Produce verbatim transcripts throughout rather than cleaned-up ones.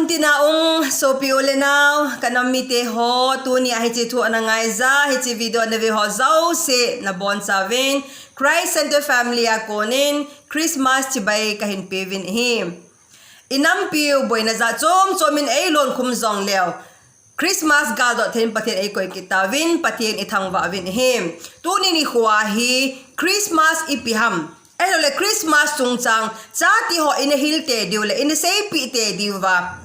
Tina ung sopi u le nau, ka nam mite ho, tuni a hiche thu ana ngaija, hiche video na ve ho jouse nabonchauvin, Christ Center Family a konin Christmas chibai kahin peuvin ahi. I nampiu boina jat chom chom in eilon khum jongleu, Christmas galdot thei in Pathen eikoi kit tauvin, Pathen ithangvah uvin ahi. Tuni nikho a hi Christmas ipi ham, ahilouleh Christmas chungchang chate ho ina hil tei diu le ina seipeh tei diuva,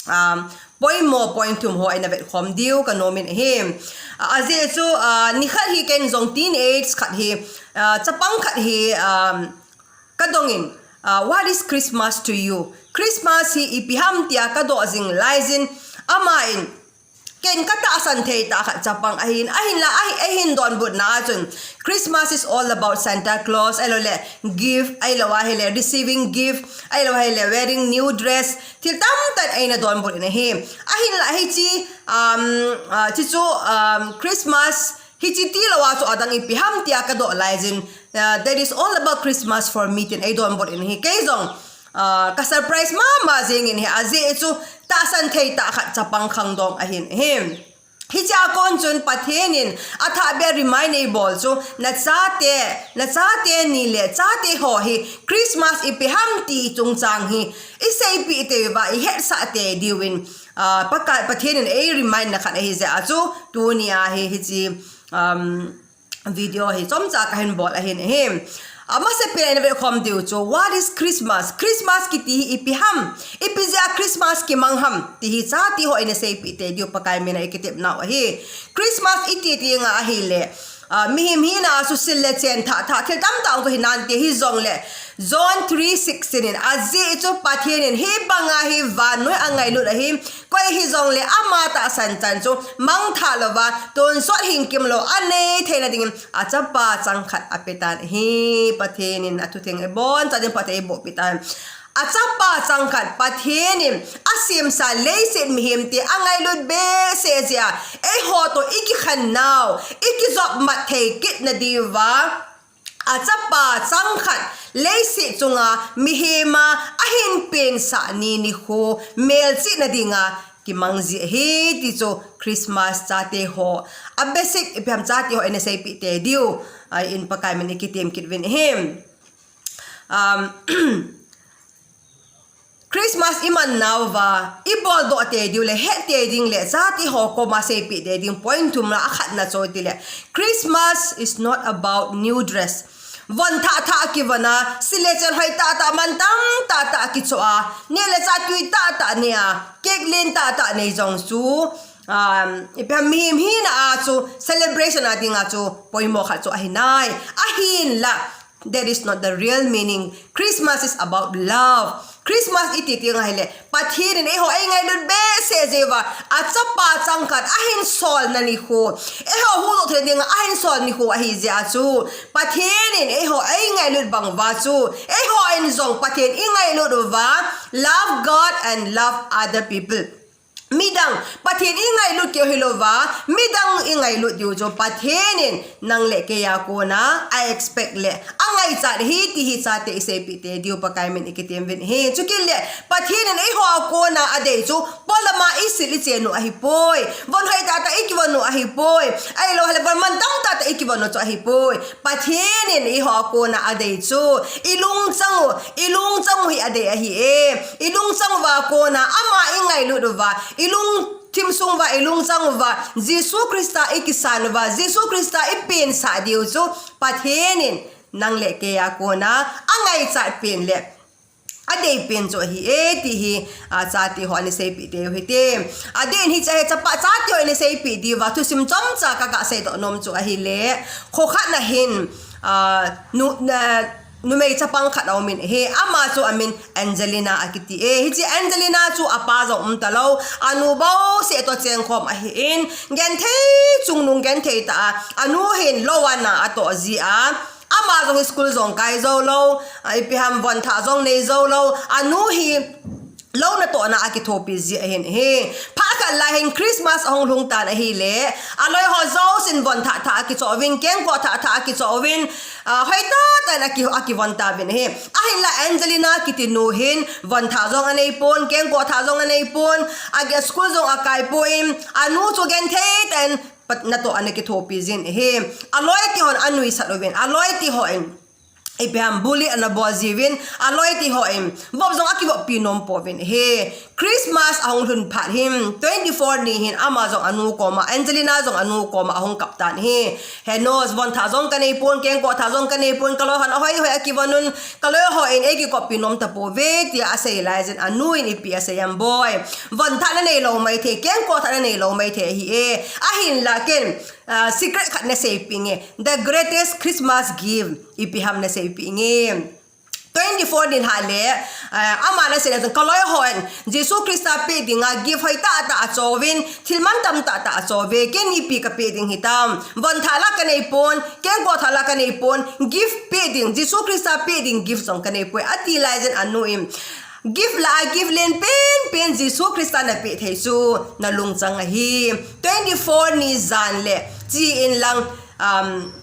um, poimo point thum ho ina vetkhom diu kanom in ahi. A, ajeh chu, a, nikhat hi ken jong teenage khat hi, a, chapang khat hi, um, kadong in, uh, "What is Christmas to you? Christmas hi ipi ham?" tia kadoh jing laijin, aman, "Ken katahsan thei tah khat chapang ahin, ahinla, ahi, ahin donbutna a chun, Christmas is all about Santa Claus, ahilouleh gift, ahilou ahileh receiving gift, ahilou ahileh wearing new dress, thil tamtah in eina donbut in ahi. Ahinla hiche, um, uh, hiche chu, um, Christmas hiche tilou a chu adang ipi ham tia kadoh laijin, uh, that is all about Christmas for me, tin eidonbut in ahi. Kei jong, uh, ka surprise mama jing in ahi, ajeh chu tahsan thei tah khat chapang khangdong ahin ahi. Hiche a kon chun Pathen in athahbeh a remind eibol chu, nachate, nachate ni le chate ho hi Christmas ipi ham ti chungchang hi iseipeh tei uva, ihetsah tei diuvin, ah, Pakai, Pathen in ei remind na khat ahi jeh a chu, tuni a hi, hiche, um, video hi chomcha kahin bol ahin ahi. Amasapen a ina vetkhom diu chu, "What is Christmas? Christmas kiti hi ipi ham? Ipi jeh a Christmas kimang ham?" ti hi chate ho ina seipeh tei diu Pakai min a ikitepnau ahi. Christmas iti teng a ahileh, ah, mihem hina a chu sil le chen thah thah, thil tamtah chu hinante, hijongleh John three sixteen in, ajeh chu Pathen in hibanga hi vannoi angailut ahi, koi hijongleh ama tahsan chan chu mangthah louva, tonsot hingkim lou anei theina dingin achapa changkhat apetan ahi. Pathen in athutheng ibonchauvin phatthei eiboh peh tan. Achapa changkhat Pathen in asemsa leiset mihemte angailut behseh jeh a, eiho toh ikikhen nau, ikijopmat thei kit nadiuva, achapa changkhat leiset chunga mihem a ahin pensah ni nikho melchihna dinga kimang ji ahi ti chu Christmas chate ho, a basic ipi ham chate ho ina seipeh tei diu, ah, in Pakai min ikitem kit uvin ahi. Um, Christmas iman nauva, ibol doh tei diu le, het tei ding le, chate ho koma seipeh tei ding point thum la akhatna chu tileh, Christmas is not about new dress. Von thah thah kivon a, sil le chen hoi tah tah, man tam tah tah kichoh a, neh le chah tui tah tah neh a, cake len tah tah nei jong chu, um, ipi ham mihem hina a chu celebration a dinga chu poimo khat chu ahinai. Ahinla, that is not the real meaning. Christmas is about love. Christmas iti teng ahileh, Pathen in eiho eingailut behseh jeh uva, achapa changkhat ahin solna nikho, eiho huhdoh theina dinga ahin sol nikho ahi jeh a chu, Pathen in eiho eingailut bang uva chu, eiho in jong Pathen ingailut uva, love God and love other people. Midang, Pathen ingailut keu hilouva, midang ingailut diu chu Pathen in nang le kei a kona a expect le angaichat ahi ti hi chate iseipeh tei diu Pakai min ikitem uvin ahi. Chukit le, Pathen in eiho a kona adei chu, polam a isil ichen u ahipoi, von hoi tah tah ikivon u ahipoi, ahilou ahileh von man tam tah tah ikivon u chu ahipoi. Pathen in eiho a kona adei chu, ilungchang u, ilungchang u hi adei ahi e. Ilungchang uva kona ama ingailut uva, ilungthim sung uva, ilungchang uva, Jesu Christa ikisan uva, Jesu Christa ipensah diu chu, Pathen in nang le kei a kona angaichat pen le adei pen chu ahi e ti hi, a, chate ho ana seipeh tei u hite. Adeh in hiche hi chapa chate ho ana seipeh diuva thusim chomcha kaga seidoh nom chu ahileh, kho khat na hin, a, nu, na, numei chapang khat aumin ahi, ama chu amin Angelina akiti e. Hiche Angelina chu apa jong umtalou, anu bouseh toh chengkhom ahin, genthei chungnung genthei tah a, anu hin lou ana atoh ji a, ama jong school jong kai joulou, a, ipi ham von thah jong nei joulou, anu hi lou natohna a kithopi ji ahin ahi. Phat Khat lai hin Christmas ahung lhung tan ahile, aloi ho jousen von thah thah akichoh uvin, kengkoh thah thah akichoh uvin, ah, hoitah tah in aki, akivon tauvin ahi. Ahinla Angelina kiti nu hin von thah jong anei pon, kengkoh thah jong anei pon, agi school jong akai pon, anu chu genthei tah in pat natoh ana kithopi jin ahi. Aloi ti hon anuisat uvin, aloi ti hon ipi ham bully ana bol jiuvin, aloi ti hon vop jong akivoppi nom pouvin ahi. Christmas ahung lhun phat hin, twenty-four ni hin ama jong anu koma, Angelina jong anu koma ahung kap tan ahi. He nu, von thah jong kanei pon, kengkoh thah jong kanei pon, kaloi hon ahoi hoi akivon un, kaloi hon eikikoppi nom tapouve, tia asei laijin anu in ipi asei em boi. Von thah nanei lou maithei, kengkoh thah nanei lou maithei ahi e. Ahinla ken, ah, secret khat naseipeh inge. The greatest Christmas gift ipi ham naseipeh inge. Twenty-four ni lhah le, ah, ama naseina jong kaloi hon Jesu Christa peh dinga gift hoitah tah achouvin, thil mantam tah tah achouve, ken ipi kapeh ding hitam. Von thah la kanei pon, kengkoh thah la kanei pon, gift peh ding, Jesu Christa peh ding gift jong kanei poi, ati laijin anu in, gift lah a gift len penpen Jesu Christa napeh thei chu nalungchang ahi. Twenty-four ni jan le chi in lang, um,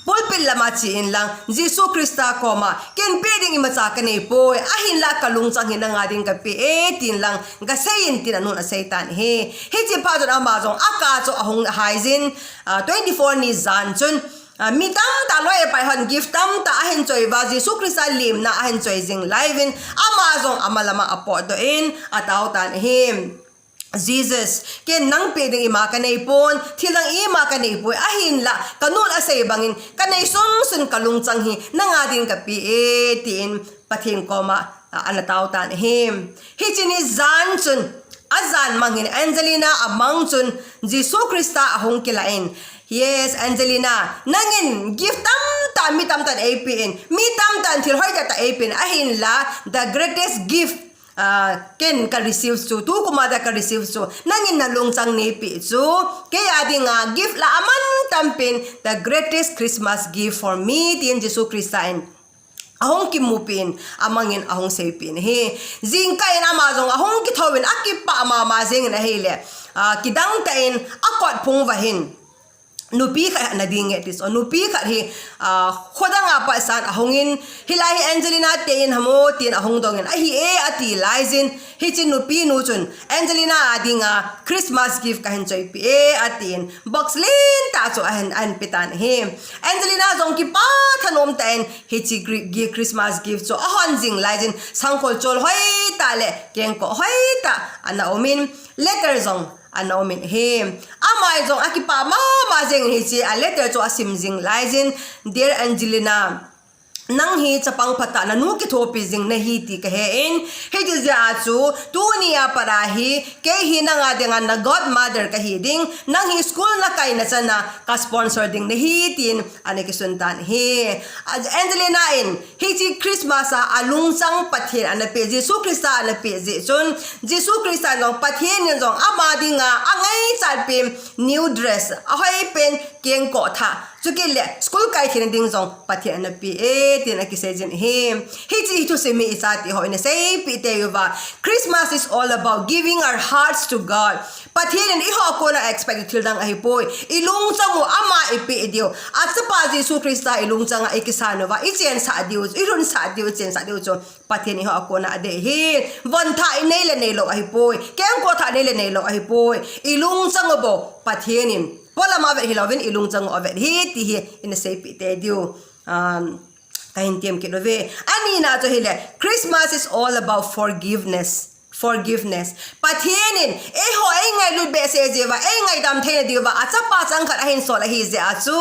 pulpit lama chi in lang, Jesu Christa koma, ken peh ding imacha kanei poi, ahinla kalungchang hi nanga din kapeh e, tin lang, gasei in tin anun asei tan ahi. Hichi phat chun ama jong akah chu ahung haijin, ah, twenty-four ni jan chun, ah, mi tamtah loi apai hon gift tamtah ahin choi uva, Jesu Christa lemna ahin choi jing laiyuvin, ama jong ama lama apotdoh in, atao tan ahi. Jesus, ken nang peh ding ima kanei pon, thil dang ima kanei poi, ahinla, kanun asei bangin, kanei sunsun kalungchang hi, nanga din kapeh e, tin Pathen koma, a, ana tao tan ahi. Hichi ni jan chun, ajan mang hin Angelina amang chun, Jesu Christa ahung kilah in, Yes, Angelina, nangin gift tamtah, mi tamtah in eipeh in, mi tamtah in thil hoitah tah eipeh in, ahinla, the greatest gift, ah, ken ka receive chu, tukum a dia ka receive chu, nangin nalungchang neipeh chu, kei a dinga gift lah a aman tampin, the greatest Christmas gift for me, tin Jesu Christa in ahung kimupin, amangin ahung seipin ahi. Jingkah in ama jong ahung kithouvin, akipah mama jingin ahile, ah, kidang tah in akotphung uva hin nupi khat ana ding e ti chu. Nupi khat hi, ah, khodang a pat san ahungin, hilai hi Angelina te in ham o, tin ahung dongin, ahi e, ati laijin, hichi nupi nu chun, Angelina a dinga Christmas gift kahin choipeh e, atin, box lentah chu ahin, ahin pe tan ahi. Angelina jong kipah thanom tah in, hichi gri-, gi-, Christmas gift chu ahon jing laijin, sangkhol chol hoitah le kengkoh hoitah ana umin, letter jong ana umin ahi. Ama jong akipah mama jingin hichi a letter chu asim jing laijin, Dear Angelina, nang hi chapang phatah, nanu kithopi jing nahi ti kahen, hiti jeh a chu, tuni a pat a hi, kei hi nanga dinga na godmother kahi ding, nang hi school nakai na chana ka sponsor ding nahi, tin ana kisun tan ahi. A, Angelina in, hichi Christmas a alungchang Pathen ana peh, Jesu Christa ana peh jeh chun, Jesu Christa in jong Pathen in jong ama dinga angaichat pen new dress, ahoi pen kengkoh thah, chukit le school kai theina ding jong Pathen ana peh e, tin akisei jin ahi. Hichi hi thusim hi ichate ho in aseipeh tei uva. Christmas is all about giving our hearts to God. Pathen in eiho a kona expect thil dang ahipoi. Ilungchang u ama ipeh diu. Achapa Jesu Christa ilungchang a ikisan uva, ichensah diu, ilhunsah diu, ichensah diu chu Pathen eiho a kona adei ahi. Von thah inei le neilou ahipoi. Kengkoh thah inei le neilou ahipoi. Ilungchang u bou Pathen in polam a avet hilouvin ilungchang u avet ahi ti hi ina seipeh tei diu. Um, kahin tem kit uve. Anina chu hile, Christmas is all about forgiveness. Forgiveness. Pathen in, eiho eingailut behseh jeh uva, eingaidam theina diuva, achapa changkhat ahin sol ahi jeh a chu.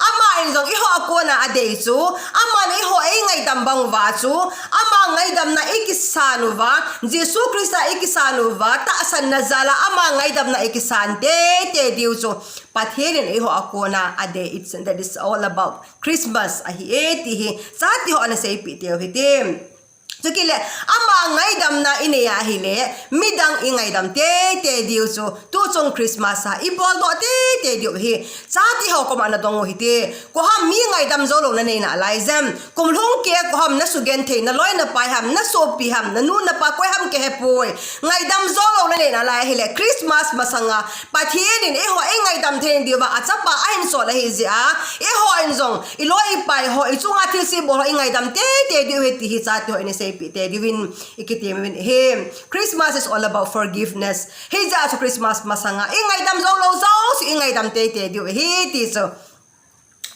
Ama in jong eiho a kona adei chu, aman eiho eingaidam bang uva chu, ama ngaidamna ikisan uva, Jesu Christa ikisan uva, tahsanna jal a ama ngaidamna ikisan teitei diu chu. Pathen in eiho a kona adei, it's, that is all about Christmas ahi e ti hi, chate ho ana seipeh teu hite. Chukit le, ama ngaidamna inei ahile, midang ingaidam teitei diu chu, tuchung Christmas a ibol doh teitei diu hi. Chate ho koma nadong u hite. Koiham mi ngaidam jou lou nanei nalai jem? Kum lhung keiya koiham nasugenthei, naloi napai ham, nasopi ham, nanu napa koi ham kahepoi. Ngaidam jou lou nanei nalai ahile, Christmas masanga Pathen in eiho eingaidam thei diuva achapa ahin sol ahi jeh a, eiho in jong iloi ipai ho, ichunga thilse bol ho ingaidam teitei diu ahi ti hi chate ho in eiseipeh tei diuvin ikitem uvin ahi. Christmas is all about forgiveness. Hijeh a chu Christmas masanga ingaidam jou lou jouse ingaidam teitei diu ahi ti chu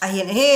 ahin ahi.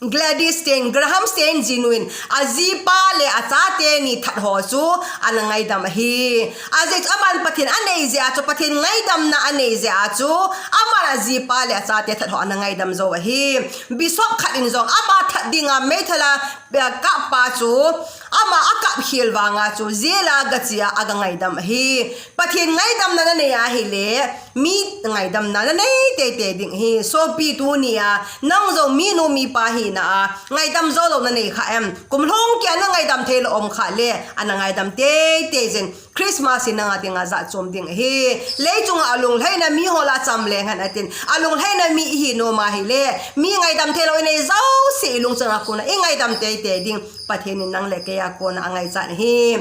Gladys Staines, Graham Staines jinu in ajipa le achate ni that ho chu ana ngaidam ahi. Ajeh chu aman Pathen anei jeh a chu, Pathen ngaidamna anei jeh a chu, aman ajipa le achate that ho ana ngaidam jou ahi. Bishop khat in jong ama that dinga meithal a, eh, kappa chu ama akap khel vanga chu jail a gache a aga ngaidam ahi. Pathen ngaidamna nanei ahile, mi ngaidamna nanei teitei ding ahi. Sopi, tunia nang jong minu mipa hina a ngaidam jou lou nanei kha em? Kum lhung keiya nangaidam thei lou um kha le, ana ngaidam teitei jin. Christmas hi nanga dinga jat chom ding ahi. Leichunga alunglhaina mi ho lah a cham leng hen atin, alunglhaina mi ihi nom ahile, mi ngaidam thei lou inei jouse ilungchang a kona ingaidam teitei ding Pathen in nang le keiya kona angaichat ahi.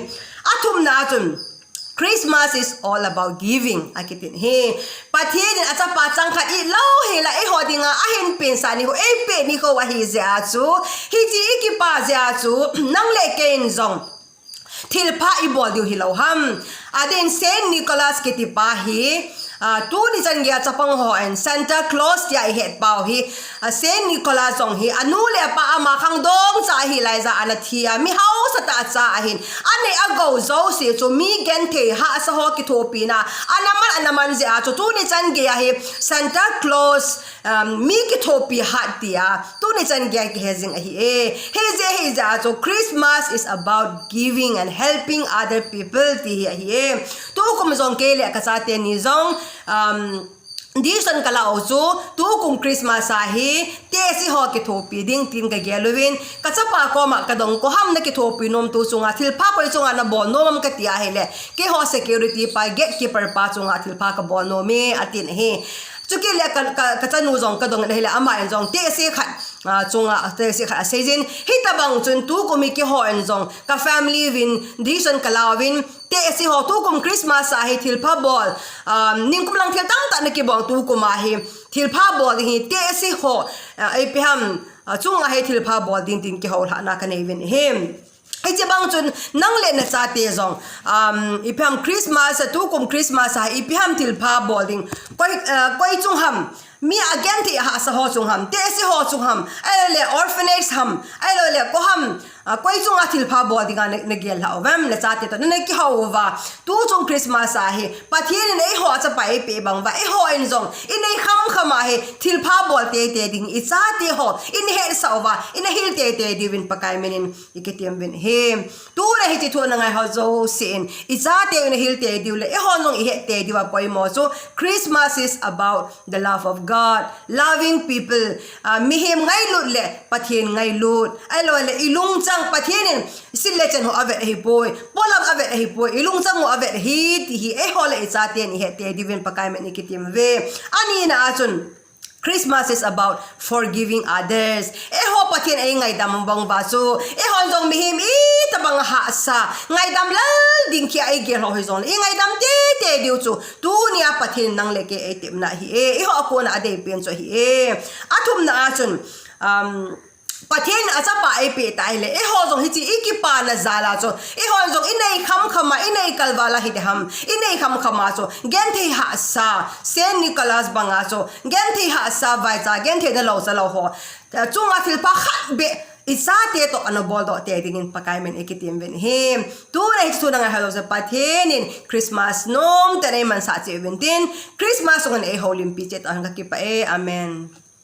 Athumna a chun, Christmas is all about giving, akitin ahi. Pathen in achapa changkhat it lou hela eiho dinga ahin pensah nikho, eipeh nikho ahi jeh a chu, hiche ikipa jeh a chu, nang le kei in jong thilpha ibol diu hilou ham? Adeh in Saint Nicholas kiti pa hi, ah, tuni chan geiya chapang hon Santa Claus tia ihet pau hi, ah, Saint Nicholas jong hi anu le apa ama khangdong cha ahi laija ana thi a, mi hausa tah cha ahin, anei agou jouse chu mi genthei hahsa ho kithopina ana man, ana man jeh a chu tuni chan geiya hi Santa Claus, um, mi kithopi hat tia tuni chan geiya kihe jing ahi e. Hijeh, hijeh a chu Christmas is about giving and helping other people ti hi ahi e. Tukum jong kei le kachate ni jong, um, decision kalah u chu, tukum Christmas a hi tehse ho kithopi ding tin kagel uvin, kachapa koma kadong, koiham nakithopi nom, tu chunga thilpha koi chunga nabol nom am kati ahile, keiho security pa, gatekeeper pa chunga thilpha kabol nom e, atin ahi. Chukit le ka, ka, kachanu jong kadong in ahile, aman jong tehse khat, ah, chunga tehse khat aseijin, hitobang chun tukum hi keihon jong ka family uvin decision kalah uvin, tehse ho tukum Christmas a hi thilpha bol, ah, nikum lang thil tamtah nakibol tukum a hi thilpha bol ding hi tehse ho, ah, ipi ham, ah, chunga hi thilpha bol ding tin kihoulhahna kanei uvin ahi. Hiche bang chun nang le nachate jong, um, ipi ham Christmas a, tukum Christmas a ipi ham thilpha bol ding, koi, ah, koi chung ham, mi agenthei hahsa ho chung ham, tehse ho chung ham, ahilou le orphanage ham, ahilou le koiham, ah, koi chunga thilpha bol dinga na, nagel lhah uvem, nachate toh nana kihou uva, tuchung Christmas a hi Pathen in eiho achapa eipeh bang uva, eiho in jong inei khamkham a hi thilpha bol teitei ding, ichate ho inahetsah uva, inahil teitei diuvin Pakai min in ikitem uvin ahi. Tuna hiche thu ana ngai ho jouse in, ichate u inahil tei diu le eihon jong ihet tei diu apoimo chu, Christmas is about the love of God, loving people. Ah, mihem ngailut le Pathen ngailut, ahilou le ilungchang, Pathen in sil le chen ho avet ahipoi, polam avet ahipoi, ilungchang u avet ahi ti hi eiho le ichaten ihet tei diuvin Pakai min in ikitem uve. Anina a chun, Christmas is about forgiving others. Eiho Pathen in eingaidam bang uva chu, eihon jong mihem itobang hahsa, ngaidam lal ding kia eigel ho hijongle, ingaidam teitei diu chu tunia Pathen in nang le kei eitepna ahi e, eiho a kona adeipen chu ahi e. Athumna a chun, um, Pathen in achapa eipeh tah ahile, eiho jong hiche ikipana jal a chu, eihon jong inei khamkham a, inei kalval a hiding ham, inei khamkham a chu genthei hahsa, Saint Nicholas banga chu genthei hahsa, vaicha genthei na lou cha lou ho chunga thilpha khat beh ichate toh ana boldoh tei dingin Pakai min in ikitem uvin ahi. Tuna hiche thu ana ngai ho jouse Pathen in Christmas nomtah in eimansah cheh uvin tin, Christmas song in eihoulimpi cheh tauhen, kakipah e. Amen.